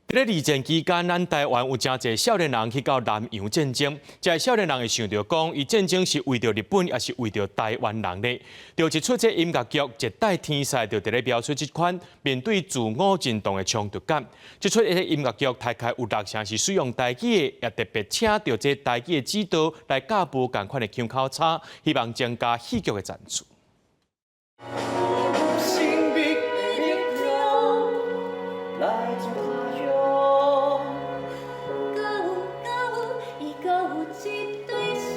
佇咧二戰期間，咱台灣有誠濟少年人去到南洋戰爭。這少年人會想著講，伊戰爭是為著日本，抑是為著台灣人呢？著一齣這音樂劇《熱帶天使》就佇咧描述這款面對自我認同的衝突感。這齣的音樂劇大概有六成是使用台語的，也特別請著這台語的指導來教無仝款的腔口差，希望增加戲劇的層次。神秘的力量來自他鄉。閣有閣有，伊閣有一對心。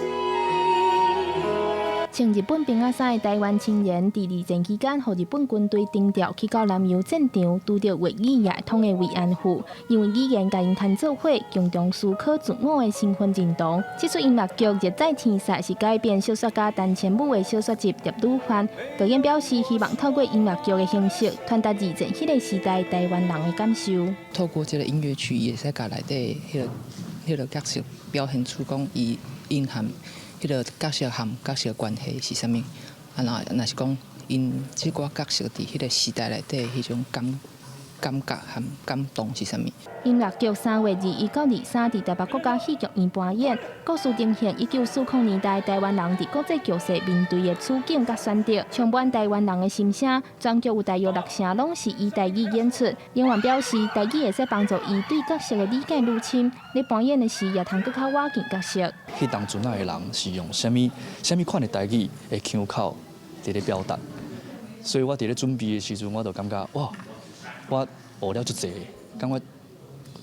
穿日本兵仔衫的台灣青年，佇二戰期間，予日本軍隊徵調去到南洋戰場，拄著話語也會通的慰安婦，因為語言共𪜶牽做伙，共同思考自我的身份認同。這齣音樂劇《熱帶天使》是改編小說家陳千武的小說集《蝶女番》。導演表示，希望透過音樂劇的形式，傳達二戰彼個時代台灣人的感受。透過這個音樂劇，伊會使共內底彼個角色表現出講伊蘊含彼個角色和角色關係是啥物？啊，若是講𪜶這寡角色佇彼個時代內底彼種感覺和感動是啥物？音樂劇3月21到23佇台北國家戲劇院排演，故事呈現1940年代台灣人佇國際局勢面對的處境佮選擇，充滿台灣人的心聲。全劇有大約六成攏是以台語演出。演員表示，台語會使幫助伊對角色的理解愈深，咧排演的時也通閣較倚近角色。彼當陣仔的人是用啥物啥物款的台語的腔口佇咧表達，所以我佇咧準備的時陣，我就感覺哇，我學了足濟，感覺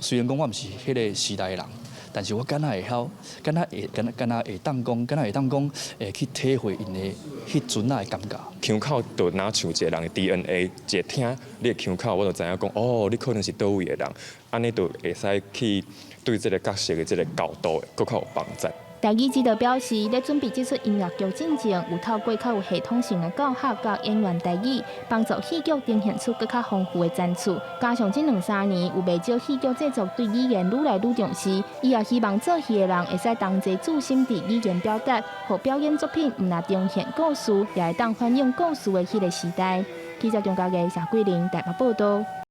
雖然講我毋是彼個時代的人，但是我敢若會曉，敢若會，敢若敢若會當講，敢若會當講，會去體會𪜶的彼陣仔的感覺。腔口就若像一個人的 DNA，一聽你的腔口，我就知影講，哦，你可能是佗位的人，按呢就會使去對這個角色的這個角度，閣較有幫助。台語指導表示，咧準備這齣音樂劇進前，有透過較有系統性的教學佮演員台語，幫助戲劇呈現出閣較豐富的層次。加上這兩三年有袂少戲劇製作對語言愈來愈重視，伊也希望做戲的人會使同齊注心佇語言表達，予表演作品毋但呈現故事，也會當反映故事的彼個時代。記者張家藝、謝桂玲台北報道。